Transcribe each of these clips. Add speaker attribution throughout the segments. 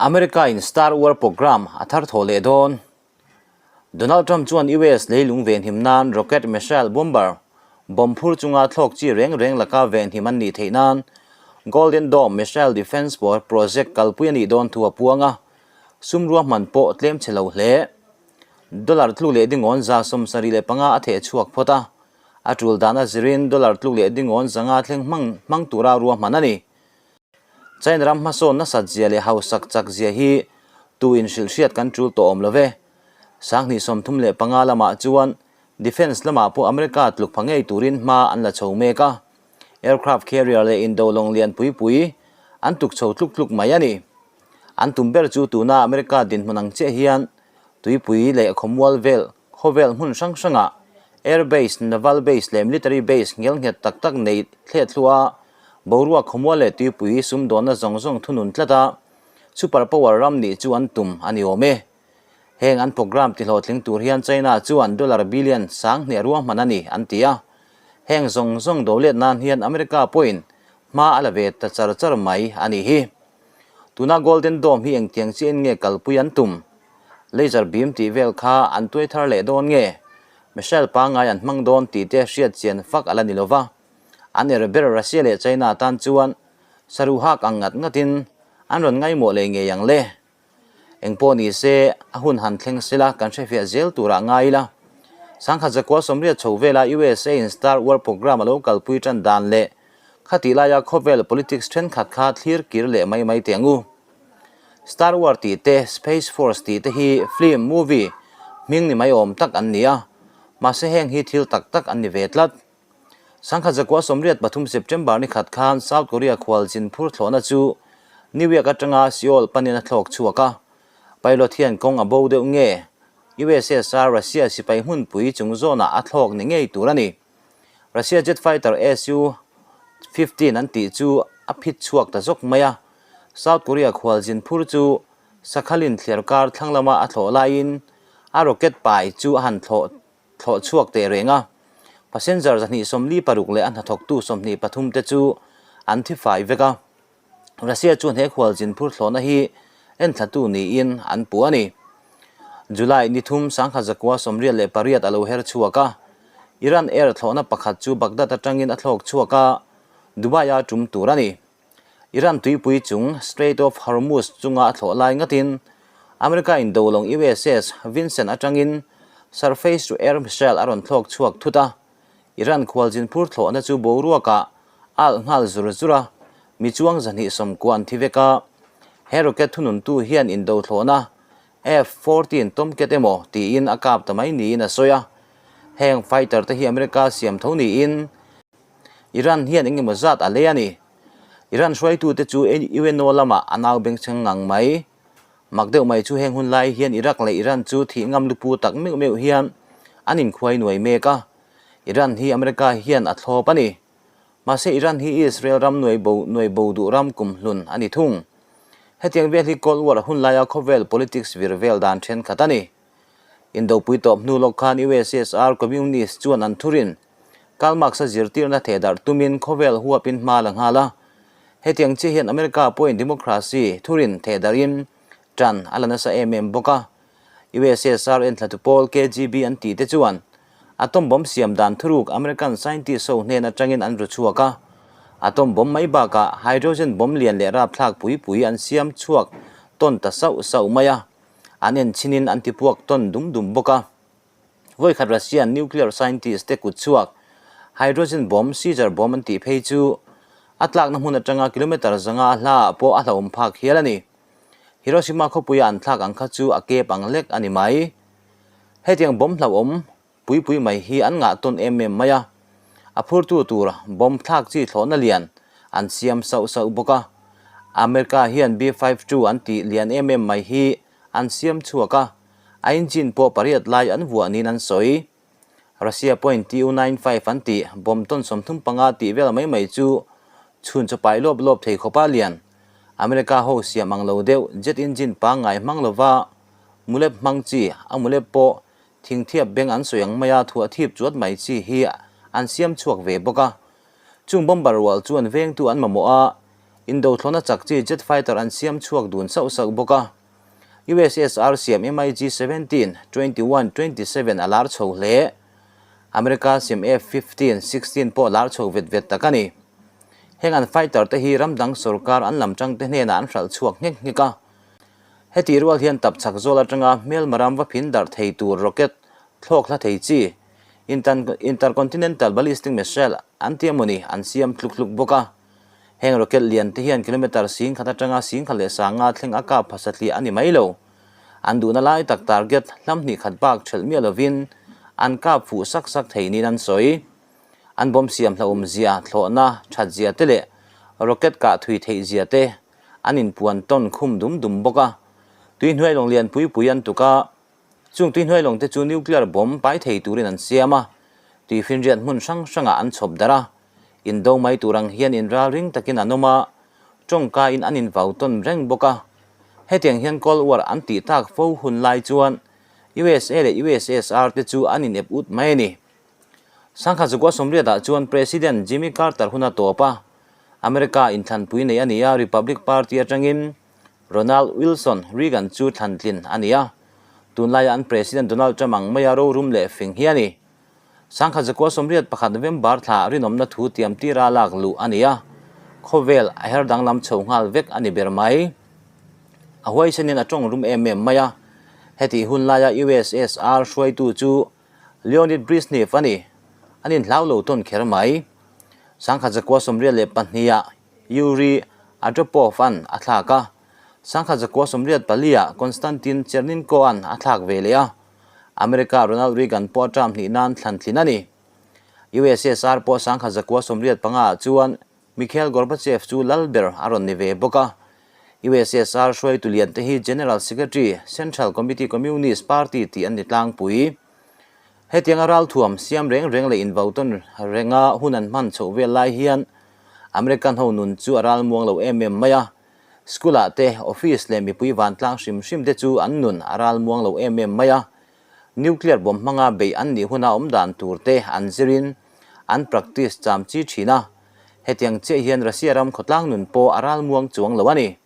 Speaker 1: America in Star War Program a thar thawh leh dawn. Donald Trump chuan US leilung venhim nan rocket missile bomber bomb phur chunga thlawk chi reng reng laka venhim an nih theih nan Golden Dome missile defence project kalpui a nih dawn thu a puang a, sum ruahman pawh tlem chhe lo hle. Dollar tluk leh dingawn 75 a theh chhuak phawt a, a tul dan a zirin dollar tluk leh dingawn 500 thleng hmang hmang tura ruahman a ni. China ram hmasawn nasat zia leh hausak chak zia hi tu inhrilh hriat kan tul tawh awm lo ve. 2035 lamah chuan Defence lamah pawh America tluk pha ngei turin hma an la chho mek a, aircraft carrier leh indo lawng lian pui pui an tuk chho tluk tluk mai a ni. An tum ber chu tuna America dinhmun ang chiah hian tuipui leh khawmual vel khawvel hmun hrang hrangah air base, naval base leh military base nghel nghet tak tak nei thlet hluah a, boruak khawmual leh tuipui sumdawnna zawng zawng thunun tlat a, super power ram nih chu an tum a ni awm e. Heng an program tihlawhtling tur hian China chuan dollar billion 2000 ruahman a ni an ti a. Heng zawng zawng dolet nan hian America pawhin hma a la ve ta char char mai a nih hi. Tuna Golden Dome hi engtiang chiahin nge kalpui an tum? Laser beam tih vel kha an tuai thar leh dawn nge? Missile pangngai an hmang dawn tih te hriat chian fak a la ni lova. An er ber Russia leh China tan chuan saruhak ang ngat ngatin an rawn ngaimawh leh ngei ang le. Engpawh ni se, a hun han thleng sela kan hrefiah zel turah ngai ila. 1980 chho vela USA in Star War Program a lo kalpui tan dan leh khatih laia khawvel politics thenkhat kha thlir kir leh mai mai teh ang u. Star War tih te, Space Force tih te hi film, movie, hming ni mai awm tak an ni a, mahse heng hi thil tak tak an ni ve tlat. 1983 September ni khat khan South Korea khualchin phur thlawhna chu New York atanga Seoul panin a thlawk chhuak a, pilot hian kawng a bo deuh nge USSR Russia sipai hmunpui chung zawnah a thlawk ni ngei tur a ni. Russia jet fighter Su-15 an tih chu a phit chhuak ta zawk mai a, South Korea khualzin phur chu Sakhalin thliar kar thlang lama a thlawh laiin a rocket pai chu a han thlawh thlawh chhuak teh reng a, passenger 246 leh a hnathawktu 23 te chu an thi fai vek a. Russia chuan he khualzin phur thlawhna hi enthlatu niin an puh a ni. July ni thum 1988 a lo her chhuak a, Iran Air thlawhna pakhat chu Baghdad atangin a thlawk chhuak a, Dubai-a tum tur a ni. Iran tuipui chung Strait of Hormuz chunga a thlawh lai ngatin America in dolawng USS Vinson atangin surface-to-air missile a rawn thlawk chhuak thut a, Iran khualzin phur thlawhna chu boruakah alh nghal zur zur a, mi chuang 290 an thi vek a. He rocket thununtu hian indo thlawhna F-14 Tomcat emaw tiin a kap ta mai niin a sawi a. Heng fighter te hi America siam tho niin Iran hian eng emaw zat a lei a ni. Iran hruaitute chu UNO lamah a nau bengchheng ngang mai. Mak deuh mai chu heng hun lai hian Iraq leh Iran chu thih ngam lupu tak meuh meuh hian an inkhuai nuai mek a, Iran hi America hian a thlawp a ni. Mahse Iran hi Israel ram nuai bo nuai bo duh ram kum hlun a ni thung. Hetiang vel hi Cold War hun laia khawvel politics vir vel dan thenkhat a ni. Indopui tawp hnu lawk khan USSR Communist chuan an thurin Karl Marx-a zirtirna thehdarh tumin khawvel huapin hma la nghal a. Hetiang chiah hian America pawhin democracy thurin thehdarhin tan a la nasa em em bawk a. USSR enthlatu pawl KGB an tih te chuan atom bomb siam dan thuruk American scientist ho hnen atangin an ru chhuak a. Atom bomb mai bakah hydrogen bomb lian leh rapthlak pui pui an siam chhuak tawn ta sauh sauh mai a. An enchhinin an tipuak tawn dum dum bawk a. Vawikhat Russian nuclear scientist te kut chhuak hydrogen bomb Caesar bomb an tih phei chu a tlakna hmun atanga kilometre 500 a hlaah pawh a hlauhawm phak hial a ni. Hiroshima khawpuia an thlak ang kha chu a kep ang lek a ni mai. Hetiang bomb hlauhawm pui pui mai hi an ngah tawn em em mai a. A phurtu tur bomb thlak chi thlawhna lian an siam sauh sauh bawk a. America hian B-52 an tih lian em em mai hi an siam chhuak a. A engine pawh pariat lai an vuah niin an sawi. Russia pawhin Tu-95 an tih bomb tawn 35 tih vel mai mai chu chhun chaw pai lawp lawp thei khawpa lian. America ho siam ang lo deuh jet engine pangngai hmang lova mulep hmang chi a mulep pawh thingthiap beng an sawi ang maia thuah thip chuat mai chi hi an siam chhuak ve bawk a. Chung bomber rual chuan vengtu an mamawh a. Indo thlawhna chak chi jet fighter an siam chhuak dun sauh sauh bawk a. USSR siam MiG 17, 21, 27 a lar chho hle. America siam F 15, 16 pawh lar chho vet vet tak a ni. Heng an fighter te hi ram dang sorkar an lam tangte hnenah an hralh chhuak nghek nghek a. Heti rual hian tap chak zawl atanga hmelma ram va phin darh thei tur rocket thlawk hla thei chi Intercontinental Ballistic Missile an ti emawni an siam tluk tluk bawk a. Heng rocket lian te hian kilometre 10,000 atanga 10,500 thleng a kap phasa thliah a ni mai lo. An duhna lai tak target hlam hnih khat bak thelh miah lovin an kap fuh sak sak thei niin an sawi. An bomb siam hlauhawm zia, thlawhna that zia te leh rocket kah thui theih zia te an inpuan tawn khum dum dum bawk a. Tuihnuai lawng lian pui pui an tuk a, chung tuihnuai lawng te chu nuclear bomb pai thei turin an siam a, tuifinriat hmun hrang hrangah an chhawp darh a. Indo mai tur ang hian inralring takin an awm a, tawngkaiin an invau tawn reng bawk a. Hetiang hian Cold War an tih tak fo hun lai chuan USA leh USSR te chu an inep ut mai a ni. Sangha Zukua Sawmriatah chuan President Jimmy Carter hun a tawp a, America inthlanpui nei a ni a, Republic Party atangin Ronald Wilson Reagan chu thlantlin a ni a, tunlaia an President Donald Trump ang maia rorum leh fing hi a ni. Sangha Zakua 81 November thla rinawmna thu tiam tira lak luh a ni a, khawvel a her danglam chho nghal vek a ni ber mai. A huaisenin a tawng rum em em mai a, hetih hun laia USSR hruaitu chu Leonid Brezhnev a ni. An inhlau lo tawn kher mai. Sangha Zakua 82 ah Yuri Andropov-a'n a thlak a, Sangha Zakua 84 ah Konstantin Chernenko-a'n a thlak ve leh a. America Ronald Reagan pawh a term hnih nan thlan tlin a ni. USSR pawh 1985 ah chuan Mikhail Gorbachev chu lal ber a rawn ni ve bawk a. USSR hruaitu lian te hi General Secretary, Central Committee Communist Party tih an ni tlangpui. Hetianga ralthuam siam reng reng leh invautawn renga hun an hman chhoh vel lai hian American ho nun chu a ralmuang lo em em mai a. School ah te, office leh mipui vantlang hrim hrim te chu an nun a ral muang lo em em mai a. Nuclear bomb hmanga beih an nih huna awm dan tur te an zirin an practice cham chi thin a. Hetiang chiah hian Russia ram khawtlang nun pawh a ral muang chuang lo a ni.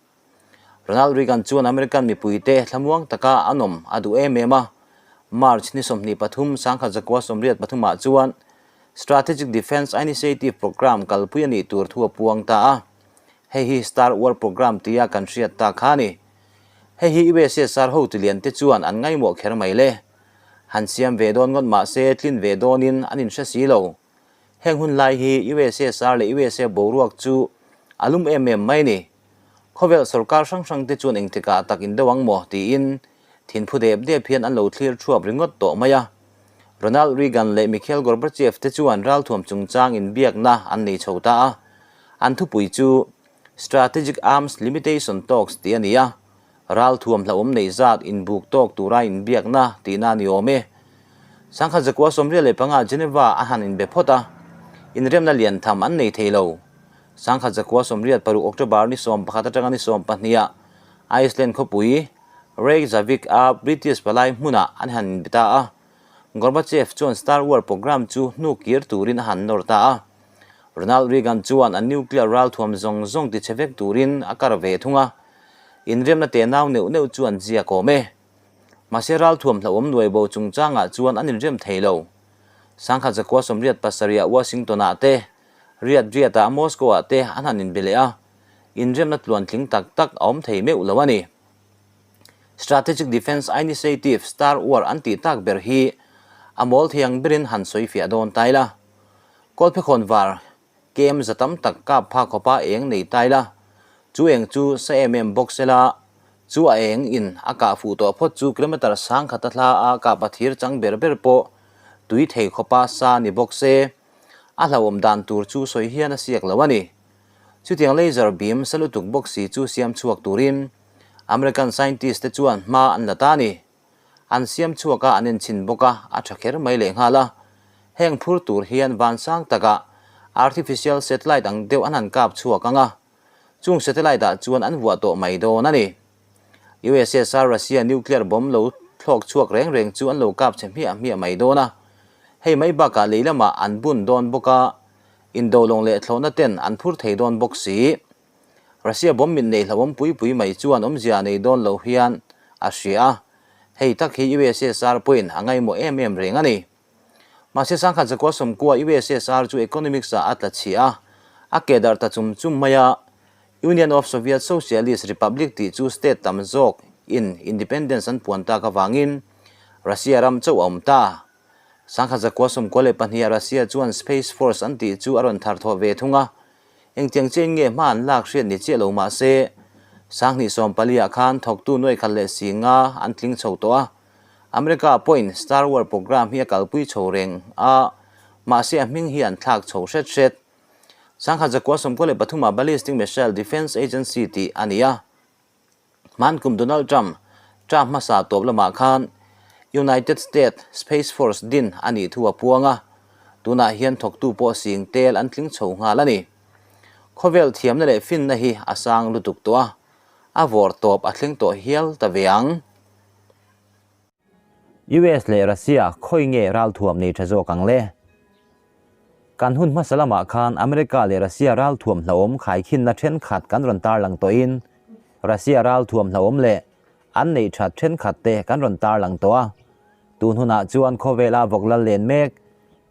Speaker 1: Ronald Reagan chuan American mipui te thlamuang taka an awm a duh em em a. March ni 23 1983 ah chuan Strategic Defense Initiative Program kalpui a nih tur thu a puang ta a. Hei hi Star War Program tia kan hriat ta kha a ni. Hei hi USSR hotu lian te chuan an ngaimawh kher mai le. Han siam ve dawn ngawt mah se tlin ve dawnin an inhre si lo. Heng hun lai hi USSR leh USA boruak chu a lum em em mai ni. Khawvel sorkar hrang hrang te chuan engtikah tak indo ang maw tiin thinphu dep dep hian an lo thlir thuap ringawt tawh mai a. Ronald Reagan leh Mikhail Gorbachev te chuan ralthuam chungchang inbiakna an nei chho ta a. An thupui chu Strategic Arms Limitation Talks tih a ni a, ralthuam hlauhawm nei zat inbuk tawk tura inbiakna tihna a ni awm e. 1985 Geneva a han inbe phawt a, inremna lian tham an nei thei lo. 1986 October ni 11 atanga ni 12 ah Iceland khawpui Reykjavik a British palai hmunah an han inbe ta a, Gorbachev chuan Star War program chu hnuk kir turin a han nawr ta a. Ronald Reagan chuan a nuclear ralthuam zawng zawng tichhe vek turin a kar ve thung a, inremna te nau neuh neuh chu an ziak awm e. Mahse ralthuam hlauhawm nuai bo chungchangah chuan an inrem thei lo. 1987 ah Washington-ah te, Riyadh Riyadh-ah Moscow-ah te an han inbe leh a, inremna tluantling tak tak a awm thei meuh lo a ni. Strategic Defence Initiative Star War an tih tak ber hi a mawl thei ang berin han sawi fiah dawn ta ila. Kawlphekhawn var kem za tam tak kap pha khawpa eng nei ta ila, chu eng chu sa em em bawk sela, chu a eng in a kah fuh tawh phawt chu kilometre 1000 a thla a kah pathir chang ber ber pawh tui thei khawpa sa ni bawk se, a hlauhawm dan tur chu sawi hian a siak lo a ni. Chutiang laser beam sa lutuk bawk si chu siam chhuak turin American scientist te chuan hma an la ta a ni. An siam chhuak a, an enchhin bawk a, a tha kher mai lehnghal a. Heng phur tur hian van sang takah artificial satellite ang deuh an han kap chhuak ang a, chung satellite ah chuan an vuah tawh mai dawn a ni. USSR Russia nuclear bomb lo thlawk chhuak reng reng chu an lo kap chhe hmiah hmiah mai dawn a. Hei mai bakah lei lamah an bun dawn bawk a, indo lawng leh thlawhna ten an phur thei dawn bawk si. Russia bomb mit nei hlauhawm pui pui mai chuan awmzia a nei dawn lo hian a hria a, hei tak hi USSR pawhin a ngaimawh em em reng a ni. Mahse sangkhat zakua sawmkua USSR chu economics ah a tla chhia a, a ke darh ta chum chum mai a, Union of Soviet Socialist Republic tih chu state tam zawk in independence an puan tak avangin Russia ram chauh a awm ta. Sangkhat zakua 92 ah Russia chuan Space Force an tih chu a rawn thar thawh ve thung a, engtiang chiahin nge hma an lak hriat ni chiah lo mah se, sanghnih sawmpali ah khan thawktu nuai khat leh si nga an tling chho tawh a, America pawhin Star War program hi a kalpui chho reng a, mahse a hming hi an thlak chho hret hret. Sangkhat zakua 93 ah Ballistic Missile Defense Agency tih a ni a. Hmankum Donald Trump term hmasa tawp lamah khan United States Space Force din a nih thu a puang a, tunah hian thawktu pawh sing tel an tling chho nghal a ni. Khawvel thiamna leh finna hi a sang lutuk tawh a, a vawr tawp a thleng tawh hial ta ve ang. US leh Russia khawi nge ralthuam nei tha zawk ang le? Kan hun hmasa lamah khan America leh Russia ralthuam hlauhawm khaikhinna thenkhat kan rawn tarlang tawhin Russia ralthuam hlauhawm leh an neih that thenkhat te kan rawn tarlang tawh a. Tun hunah chuan khawvela vawk lal len mek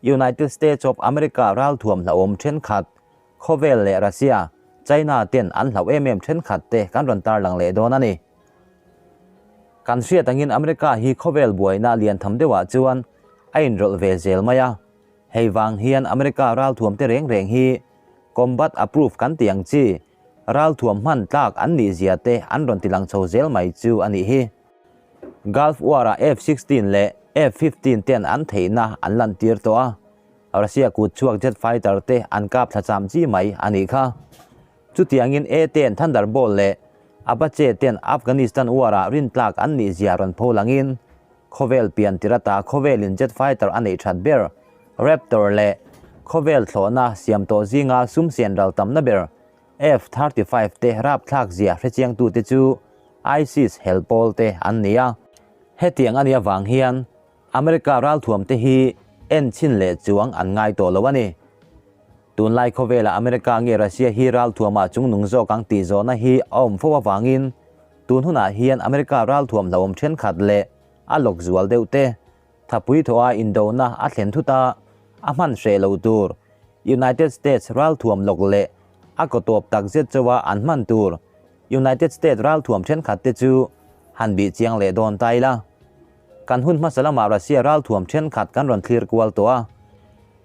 Speaker 1: United States of America ralthuam hlauhawm thenkhat khawvel leh Russia, China ten an hlauh em em thenkhat te kan rawn tarlang leh dawn a ni. Kan hriat angin America hi khawvel buaina lian tham deuhah chuan a inrawlh ve zel mai a, hei vang hian America ralthuam te reng reng hi combat approve kan tih ang chi ralthuam hman tlak an nih zia te an rawn ti lang chho zel mai chu a nih hi. Gulf War-ah F-16 leh F-15 ten an theihna an lantir tawh a, Russia kut chhuak jet fighter te an kap thla cham chi mai a nih kha. Chutiangin A ten Thunderbolt leh Apache ten Afghanistan war-ah rintlak an nih zia rawn pho langin, khawvel pian tir ata khawvelin jet fighter a neih that ber Raptor leh khawvel thlawhna siam tawh zinga sum sian ral tamna ber F-35 te rapthlak zia hrechiangtute chu ISIS hel pawl te an ni a. Hetiang a nih avang hian America ralthuamte hi en chhin leh chuang an ngai tawh lo a ni. Tunlai khawvelah America nge Russia hi ralthuamah chungnung zawk ang tih zawhna hi a awm fo avangin tun hunah hian America ralthuam hlauhawm thenkhat leh a lawk zual deuh te thapui thawha indona a thlen thut a, a hman hreh lo tur United States ralthuam lawk leh a kaw tawp tak zet chauha an hman tur United States ralthuam thenkhat te chu han bih chiang leh dawn ta ila. Kan hun hmasa lamah Russia ralthuam thenkhat kan rawn thlir kual tawh a.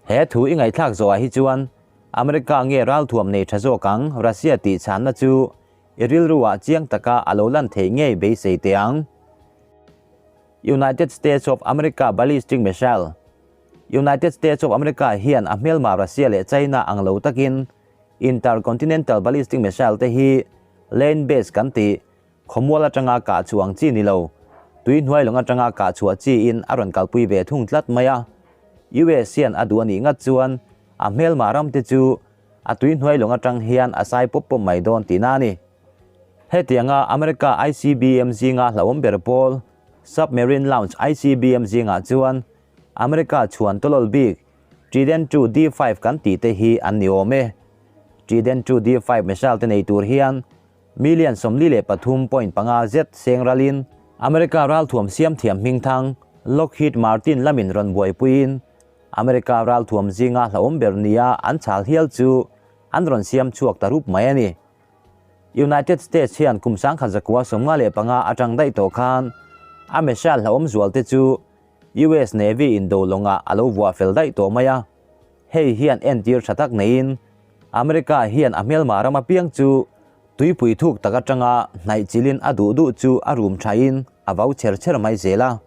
Speaker 1: He thu i ngaihthlak zawhah hi chuan America nge ralthuam nei tha zawk ang Russia tih chhanna chu i rilruah chiang taka a lo lan theih ngei beisei teh ang. United States of America Ballistic Missile United States of America hian a hmelma Russia leh China ang lo takin Intercontinental Ballistic Missile te hi land base kan tih Khawmual atanga kah chhuah ang chi ni lo, tui hnuai lawng atanga kah chhuah chiin a rawn kalpui ve thung tlat mai a. US hian a duh a nih ngat chuan a hmelmah ram te chu a tui hnuai lawng atang hian a sai pawp pawp mai dawn tihna a ni. Hetianga America ICBM zinga hlauhawm ber pawl Submarine Launch ICBM zingah chuan America chhuan tawlawl bik Trident II D-five kan tih te hi an ni awm e. Trident II D-five missile te nei tur hian Million 43.5 zet seng ralin America ralthuam siam thiam hmingthang Lockheed Martin lamin rawn buaipuiin America ralthuam zinga hlauhawm ber nia an chhal hial chu an rawn siam chhuak ta rup mai a ni. United States hian kum 1995 atang daih tawh khan a missile hlauhawm zual te chu US Navy indo lawngah a lo vuah fel daih tawh mai a. Hei hian entir tha tak neiin America hian a hmelma ram apiang chu tuipui thuk tak atanga hnaih chilin a duh duh chu a rum thain a vau chher chher mai zel a.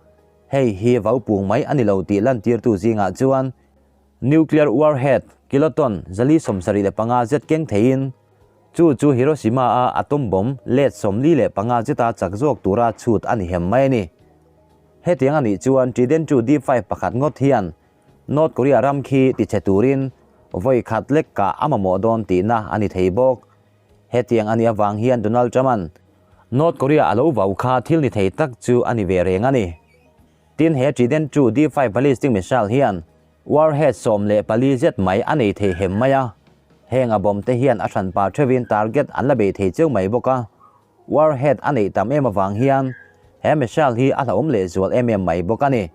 Speaker 1: Hei hi vau pung mai a ni lo tih lantirtu zingah chuan nuclear warhead kiloton 475 zet keng theiin chu chu Hiroshima-a atom bomb let 45 zeta chak zawk tura chhut a ni hem mai a ni. Hetiang a nih chuan Trident II D-five pakhat ngawt hian North Korea ram khi tichhe turin vawi khat lek kah a mamawh dawn tihna a ni thei bawk. Hetiang a nih avang hian Donald Trump-a'n North Korea a lo vau kha thil ni thei tak chu a ni ve reng a ni. Tin, he Trident II D-five ballistic missile hian warhead 14 zet mai a nei thei hem mai a. Heng a bomb te hian a hranpa theuhin target an la bei thei cheu mai bawk a, warhead a neih tam em avang hian he missile hi a hlauhawm lehzual em em mai bawk a ni.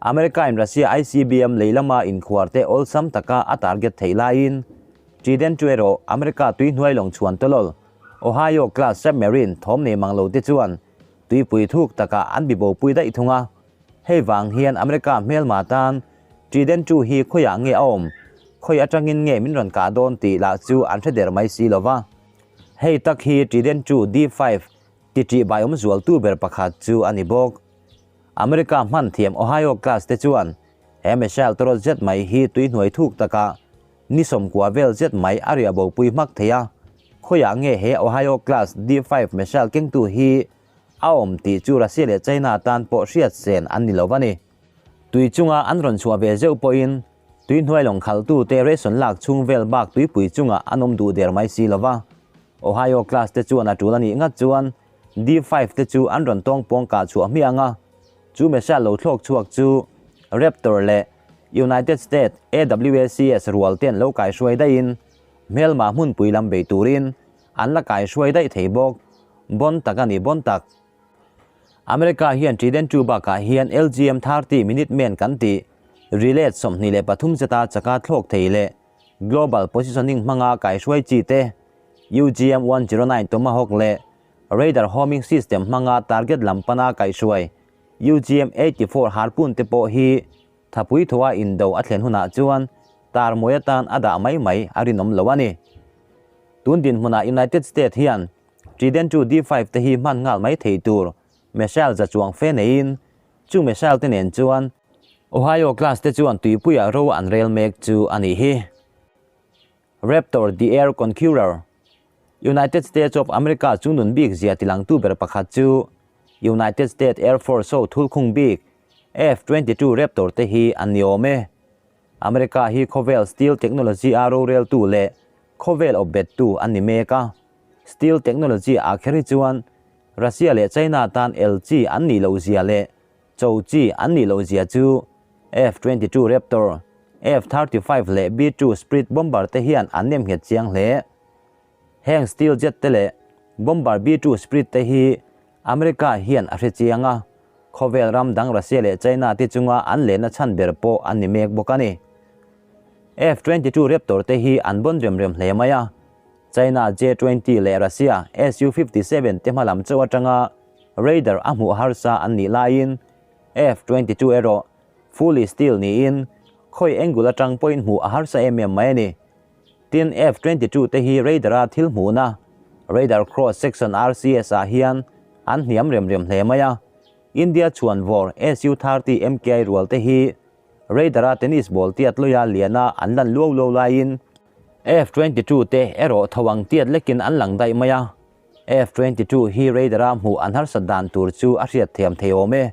Speaker 1: America in Russia ICBM lei lama inkhuar te awlsam taka a target theih laiin Trident chu erawh America tui hnuai lawng chhuan tawlawl Ohio class submarine thawm nei mang lo te chuan tuipui thuk takah an bibopui daih thung a. Hei vang hian America hmelma tan Trident chu hi khawiah nge a awm, khawi atangin nge min rawn kah dawn tih lah chu an hre der mai si lova. Hei tak hi Trident chu D-five ti ṭih baiawm zualtu ber pakhat chu a ni bawk. America hman thiam Ohio class te chuan he missile tawrawt zet mai hi tui hnuai thuk takah ni sawmkua vel zet mai a riah bopui hmak thei a, khawiah nge he Ohio class D-five missile kengtu hi a awm tih chu Russia leh China tan pawh hriat sen an ni lo a ni. Tui chunga an rawn chhuah ve zeuh pawhin tui hnuai lawng khalhtute ration lak chhung vel bak tuipui chungah an awm duh der mai si lo va. Ohio class te chuan a tul a nih ngat chuan D-five te chu an rawn tawng pawng kah chhuah hmiah ang a, chu missile lo thlawk chhuak chu Raptor leh United States AWACS rual ten lo kaihruai daihin hmelma hmunpui lam bei turin an la kaihruai daih thei bawk. Bon tak a ni bon tak. America hian Trident II bakah hian LGM 30 Minuteman kan tih relay 23 zeta chaka thlawk thei leh Global Positioning hmanga kaihruai chi te, UGM 109 Tomahawk leh Radar Homing System hmanga target lam pana kaihruai UGM 84 Harpoon te pawh hi thapui thawa indo a thlen hunah chuan tar mawi atan a dah mai mai a rinawm lo a ni. Tun dinhmunah United States hian Trident II D-five te hi hman nghal mai thei tur missile za chuang fe neiin Chung missile te nen chuan Ohio class te chuan tuipuiah ro an rel mek chu a nih hi. Raptor the Air Conqueror, United States of America chu nun bik zia tilangtu ber pakhat chu United States Air Force ho thulkhung bik F-22 Raptor te hi an ni awm e. America hi khawvel steel technology a roreltu leh khawvel awpbettu an ni mek a. Steel technology ah kher hi chuan Russia leh China tan el chi an nih loh zia leh cho chi an nih loh zia chu F-22 Raptor, F-35 leh B-2 Spirit bomber te hian an nem nghet chiang hle. Heng steel jet te leh bomber B-2 Spirit te hi America hian a hre chiang a, khawvel ram dang Russia leh China te chunga an lenna chhan ber pawh an ni mek bawk a ni. F-22 Raptor te hi an bon rem rem hle mai a, China J-20 leh Russia Su-57 te hmalam chauh atanga radar a hmuh harsa an nih laiin F-22 erawh fully steel niin khawi angle atang pawhin hmuh a harsa em em mai a ni. Tin, F-22 te hi radar-a thil hmuhna, radar cross section RCS ah hian an hniam rem rem hle mai a. India chhuanvawr Su-30 MKI rual te hi Radar-a tennis ball tiat lawia liana an lan luau luau laiin F-22 te erawh tho ang tiat lekin an lang daih mai a. F-22 hi radar-a hmuh an harsat dan tur chu a hriat thiam thei awm e.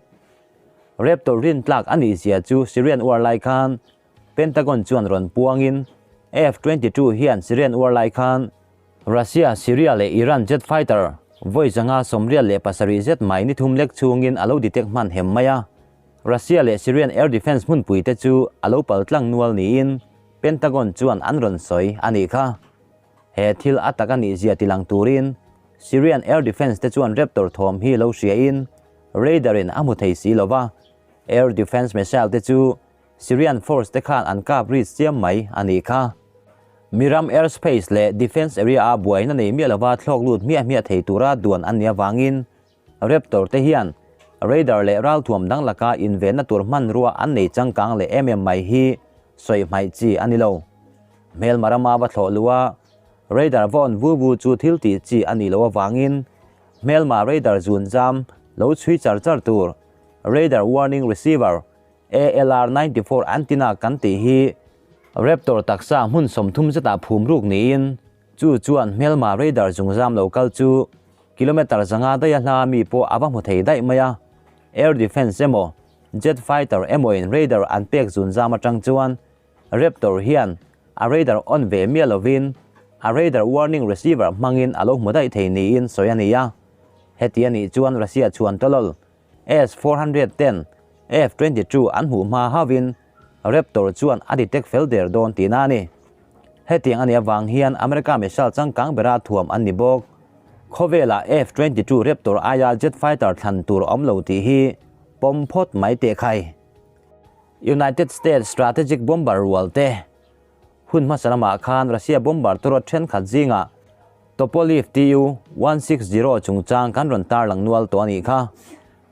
Speaker 1: Raptor rin tlak a nih zia chu Syrian uar lai khan Pentagon chuan rawn puangin F-22 hian Syrian uar lai khan Russia, Syria leh Iran jet fighter vawi 587 zet mai ni thum lek chhungin a lo detect hman hem mai a. Russia leh Syrian air defence hmunpui te chu a lo pal tlang nual niin Pentagon chuan an rawn sawi a nih kha. He thil a tak a nih zia tilang turin Syrian air defence te chuan Raptor thawm hi lo hriain radar in a hmu thei si lova, air defence missile te chu Syrian force te khan an kap ri chiam mai a nih kha. Miram airspace leh defence area a buaina nei miah lova thlawk lut hmiah hmiah thei tura duan an nih avangin Raptor te hian radar leh ralthuam dang laka invenna tur hmanrua an nei changkang leh em em mai hi sawi hmaih chi a ni lo. Hmelma rama va thlawh luh a, radar va on vu vu chu thil tih chi a nih loh avangin hmelma radar zun zam lo chhui char char tur radar warning receiver ALR 94 antenna kan tih hi Raptor taksa hmun 30 zetah phum ruk niin chu chuan hmelma radar zungzam lo kal chu kilometre 500 daiha hla mi pawh a va hmu thei daih mai a. Air defence emaw, jet fighter emawin radar an pek zunzam atang chuan Raptor hian a radar on ve miah lovin a radar warning receiver hmangin a lo hmu daih thei niin sawi a ni a. Heti a nih chuan Russia chhuan tawlawl S-400 ten F-22 an hmuh hma hauhin Raptor chuan a detect fel der dawn tihna a ni. Hetiang a nih avang hian America missile changkang bera thuam an ni bawk. Khawvelah F-22 Raptor aia jet fighter thlan tur a awm lo tih hi pawm phawt mai teh khai. United States strategic bomber rual te hun hmasa lamah khan Russia bomber tawrawt thenkhat zingah Tupolev Tu-160 chungchang kan rawn tarlang nual tawh a nih kha.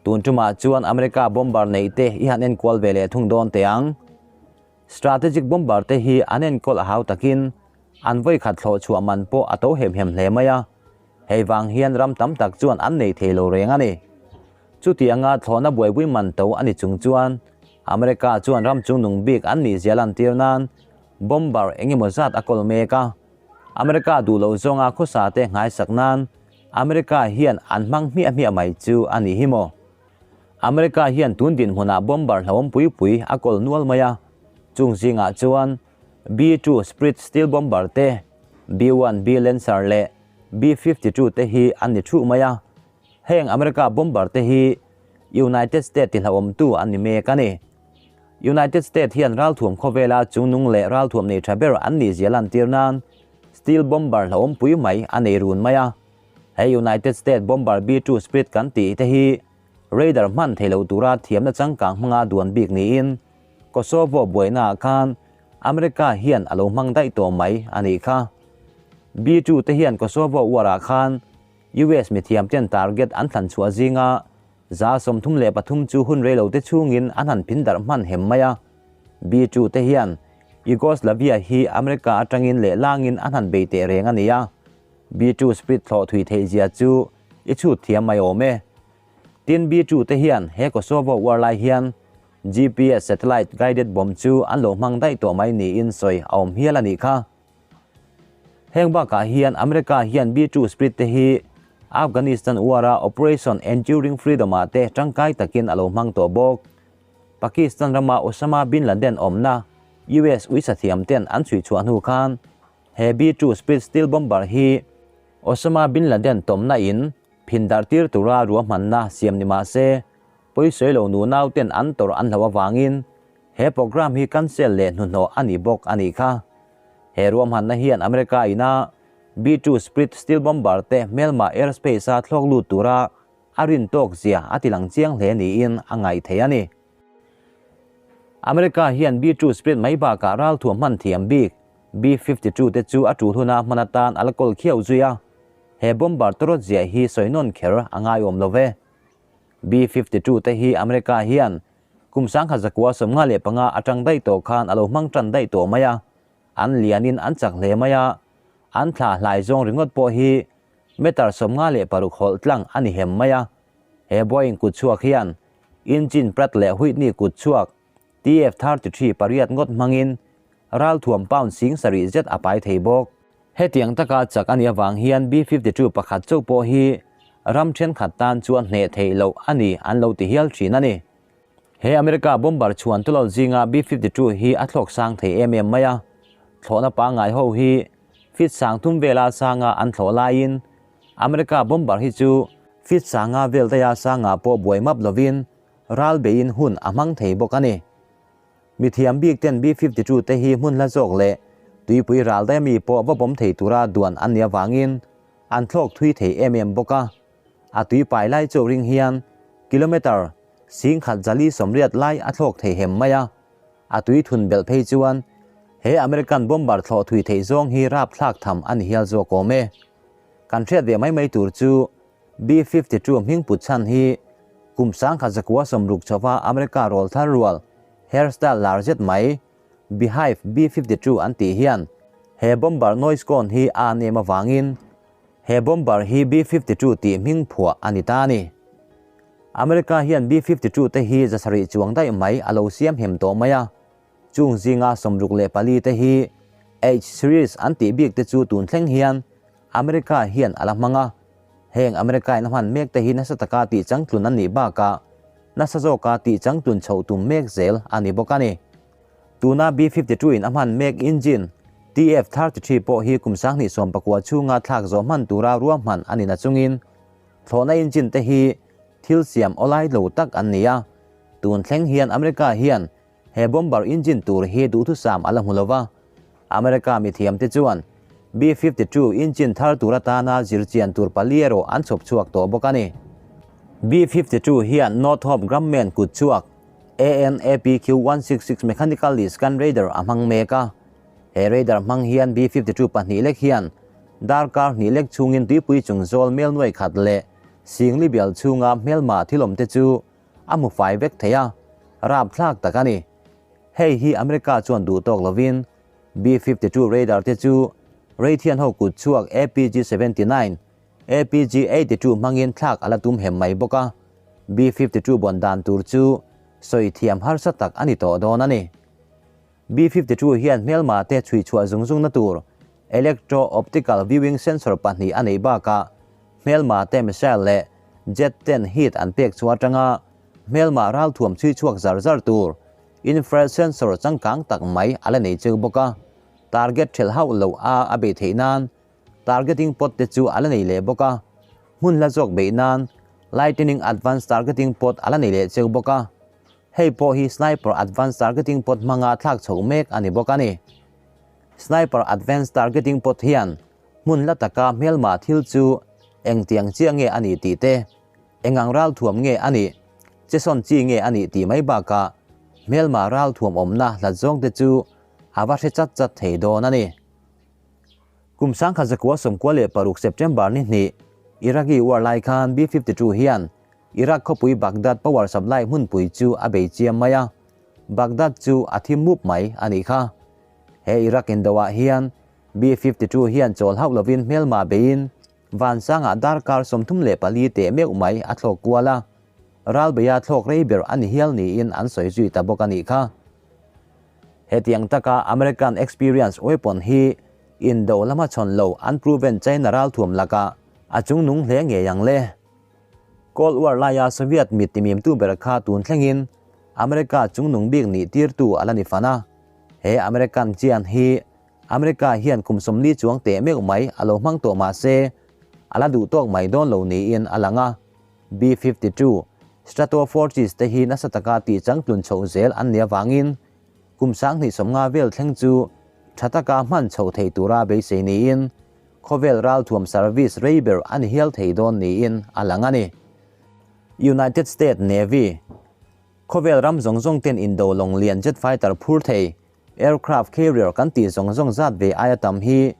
Speaker 1: Tun tumah chuan America bomber neih te i han enkual ve leh thung dawn teh ang. Strategic bomber te hi an enkawl a hau takin an vawikhat thlawh chhuah man pawh a to hem hem hle mai a, hei vang hian ram tam tak chuan an nei thei lo reng a ni. Chuti anga thlawhna buaipui man to a ni chung chuan America chuan ram chungnung bik an nih zia lantir nan bomber eng emaw zat a kawl mek a, America duh loh zawnga khawsa te nghaisak nan America hian an hmang hmiah hmiah mai chu a ni hi maw? America hian tun dinhmunah bomber hlauhawm pui pui a kawl nual mai a, chung zingah chuan B-2 Spirit Stealth Bomber te, B-1B Lancer leh B-52 te hi an ni thuh mai a. Heng America bomber te hi United States tihlauhawmtu an ni mek a ni. United States hian ralthuam khawvela chungnung leh ralthuam nei tha ber an nih zia lantir nan Stealth Bomber hlauhawm pui mai a nei run mai a. He United States Bomber B-2 Spirit kan tih te hi radar hman thei lo tura thiamna changkang hmanga duan bik niin Kosovo buainaah khan America hian a lo hmang daih tawh mai a nih kha. B-2 te hian Kosovo war-ah khan US mithiamten target an thlan chhuah zinga 33% chu hun rei lote chhungin an han phin darh hman hem mai a. B-2 te hian Yugoslavia hi America atangin leh langin an han bei teh reng a ni a. B-2 Spirit thlawh thui theih zia chu i chhut thiam mai awm e. Tin B-2 te hian he Kosovo war lai hian GPS satellite guided bomb chu an lo hmang daih tawh mai niin sawi a awm hial a nih kha. Heng bakah hian America hian B-2 Spirit te hi Afghanistan war-a Operation Enduring Freedom-ah te tangkai takin a lo hmang tawh bawk. Pakistan rama Osama bin Laden awmna US uisathiam ten an chhui chhuah hnu khan he B-2 Spirit stealth bomber hi Osama bin Laden tawmna in phin darh tir tura ruahmanna siam ni mah se, Pawisawi lo nu nauten an tawrh an hloh avangin he program hi cancel leh hnuhnawh a ni bawk a nih kha. He ruahmanna hian America ina B-2 Spirit stealth bomber te hmelma airspace-a thlawk lut tura a rin tawk zia a tilang chiang hle niin a ngaih theih a ni. America hian B-2 Spirit mai bakah ralthuam hman thiam bik B-52 te chu a tul huna hman atan a la kawl khiau zui a, he bomber tawrawt ziah hi sawi nawn kher a ngaiawm lo ve. B-52 te hi America hian kum 1995 atang daih tawh khan a lo hmang tan daih tawh mai a, an lianin an chak hle mai a, an thla hlai zawng ringawt pawh hi meter 56 hawlh tlang a ni hem mai a. He Boeing kut chhuak hian engine Pratt leh Whitney kut chhuak TF-33 pariat ngawt hmangin ralthuam pound 7000 zet a pai thei bawk. Hetiang taka chak a nih avang hian B-52 pakhat chauh pawh hi ram thenkhat tan chuan hneh theih loh a ni an lo ti hial thin a ni. He America bomber chhuan tulal zinga B-52 hi a thlawk sang thei em em mai a, thlawhna pangngai ho hi feet 3000 vela sanga an thlawh laiin America bomber hi chu feet 500 vel daia sangah pawh buai map lovin ral beiin hun a hmang thei bawk a ni. Mithiam bik ten B-52 te hi hmun hla zawk leh tuipui ral daih ami pawh va bawm thei tura duan an nih avangin an thlawk thui thei em em bawk a. A tui pai lai chauh ring hian kilometre 1080 lai a thlawk thei hem mai a. A tui thun belh phei chuan he American bomber thlawh thui theih zawng hi rapthlak tham a ni hial zawk awm e. Kan hriat ve mai mai tur chu B-52 hming put chhan hi kum 1960 chauha America rawl thar rual hairstyle lar zet mai Beehive B-52 an tih hian he bomber noise cone hi a nem avangin he bomber hi B-52 tih hming phuah a ni ta a ni. America hian B-52 te hi 700 chuang daih mai a lo siam hem tawh mai a, chung zinga 64 te hi H-series an tih bik te chu tun thleng hian America hian a la hmang a, heng America in a hman mek te hi nasa taka tih changtlun an nih bakah nasa zawka tih changtlun chhoh tum mek zel a ni bawk a ni. Tuna B-52 in a hman mek engine TF-33 pawh hi kum 2019 chhunga thlak zawh hman tura ruahman a ni nachungin thlawhna engine te hi thil siam awlai lo tak an ni a, tun thleng hian America hian he bomber engine tur hi duhthusam a la hmu lo va. America mithiamte chuan B-52 engine thar tur atana zirchian tur pali erawh an chhawp chhuak tawh bawk a ni. B-52 hian Northrop Grumman kut chhuak AN/APQ 166 Mechanically Scanned Radar a hmang mek a. He radar hmang hian B-52 pahnih lek hian darkar hnih lek chhungin tuipui chung zawl mel nuai khat leh singli bial chhunga hmelma thilawmte chu a hmu fai vek thei a, rapthlak tak a ni. Hei hi America chuan duh tawk lovin B-52 radar te chu Raytheon ho kut chhuak APG 79, APG 82 hmangin thlak a la tum hem mai bawk a, B-52 bawn dan tur chu sawi thiam harsa tak a ni tawh dawn a ni. B-52 hian hmelma te chhui chhuah zung zungna tur Electro-Optical Viewing Sensor pahnih a neih bakah hmelma te missile leh jet ten heat an pek chhuah atanga hmelma ralthuam chhui chhuak zar zar tur infrared sensor changkang tak mai a la nei cheu bawk a, target ṭhelh hauh loh a a beih theih nan targeting pod te chu a la nei leh bawk a, hmun hla zawk beih nan Lightning Advanced Targeting Pod a la nei leh cheu bawk a, hei pawh hi Sniper Advanced Targeting Pod hmanga thlak chhoh mek a ni bawk a ni. Sniper Advanced Targeting Pod hian hmun hla taka hmelma thil chu engtiang chiah nge a nih tih te, Engang ralthuam nge a nih? Chesawn chi nge a nih tih mai bakah hmelma ralthuam awmna hlat zawngte chu a va hre chat chat thei dawn a ni. Kum sangkhat zakua 96 September ni hnih Iraqi war lai khan B-52 hian Iraq khawpui Baghdad power supply hmunpui chu a bei chiam mai a, Baghdad chu a thim mup mai a nih kha. He Iraq indoah hian B-52 hian chawl hauh lovin hmelma beiin Vansangah darkar 34 teh meuh mai a thlawk kual a, ralbeia thlawk rei ber a ni hial niin an sawi zui ta bawk a nih kha. Hetiang taka American experience weapon hi indo lama chhawn lo unproven China ralthuam lakah a chungnung hle ngei ang le. Cold War laia Soviet mit timimtu ber kha tun thlengin America chungnung bik nih tirtu a la ni fan a, he American chian hi America hian kum 40 chuang teh meuh mai a lo hmang tawh mah se, a la duh tawk mai dawn lo niin a lang a. B-52 Stratofortress te hi nasa taka tih changtlun chhoh zel an nih avangin kum 2050 vel thleng chu tha taka hman chhoh thei tura beisei niin khawvel ralthuam service rei ber a ni hial thei dawn niin a lang a ni. United States Navy Khawvel ram zawng zawng ten indo lawng lian jet fighter phur thei Aircraft carrier kan tih zawng zawng zat ve aia tam hi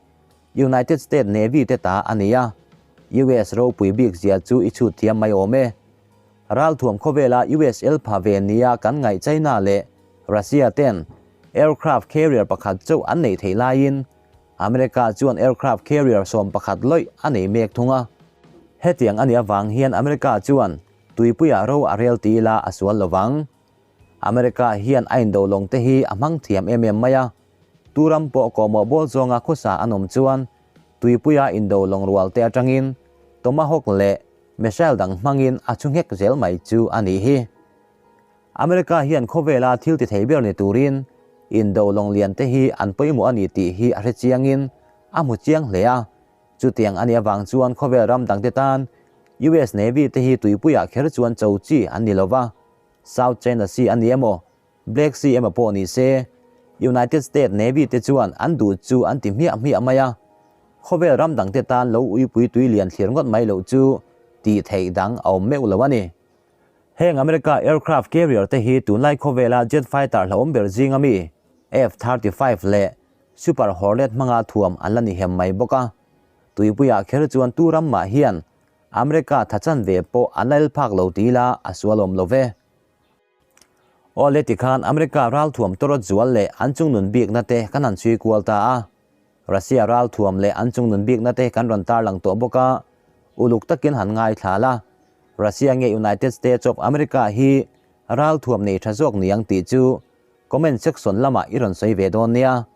Speaker 1: United States Navy te ta a ni a, US ropui bik zia chu i chhut thiam mai awm e. Ralthuam khawvela US el pha ve nia kan ngaih China leh Russia ten aircraft carrier pakhat chauh an neih theih laiin America chuan aircraft carrier 11 lawih a nei mek thung a. Hetiang a nih avang hian America chuan tuipuiah ro a rel ti ila a sual lovang. America hian a indo lawng te hi a hmang thiam em em mai a, tu ram pawh kawhmawh bawl zawnga khawsa an awm chuan tuipuia indo lawng rual te atangin Tomahawk leh missile dang hmangin a chhu nghek zel mai chu a nih hi. America hian khawvela thil ti thei ber ni turin indo lawng lian te hi an pawimawh a ni tih hi a hre chiangin a hmu chiang hle a, chutiang a nih avang chuan khawvel ram dangte tan US Navy te hi tuipuiah kher chuan cho chi an ni lova. South China Sea a ni emaw, Black Sea emaw pawh ni se, United States Navy te chuan an duh chu an ti hmiah hmiah mai a. Khawvel ram dangte tan lo uipui tui lian thlir ngawt mai loh chu tih theih dang a awm meuh lo a ni. Heng America aircraft carrier te hi tunlai khawvela jet fighter hlauhawm ber zinga mi F-35 leh Super Hornet hmanga thuam an la ni hem mai bawk a. Tuipuiah kher chuan tu ram mah hian America tha chan ve pawh an la el phak lo ti ila a sual awm lo ve. Awle tikhan America ralthuam tawrawt zual leh an chungnun bikna te kan han chhui kual ta a. Russia ralthuam leh an chungnun bikna te kan rawn tarlang tawh bawk a, uluk takin han ngaithla la, Russia nge United States of America hi ralthuam nei tha zawk ni ang tih chu comment section lamah i rawn sawi ve dawn nia.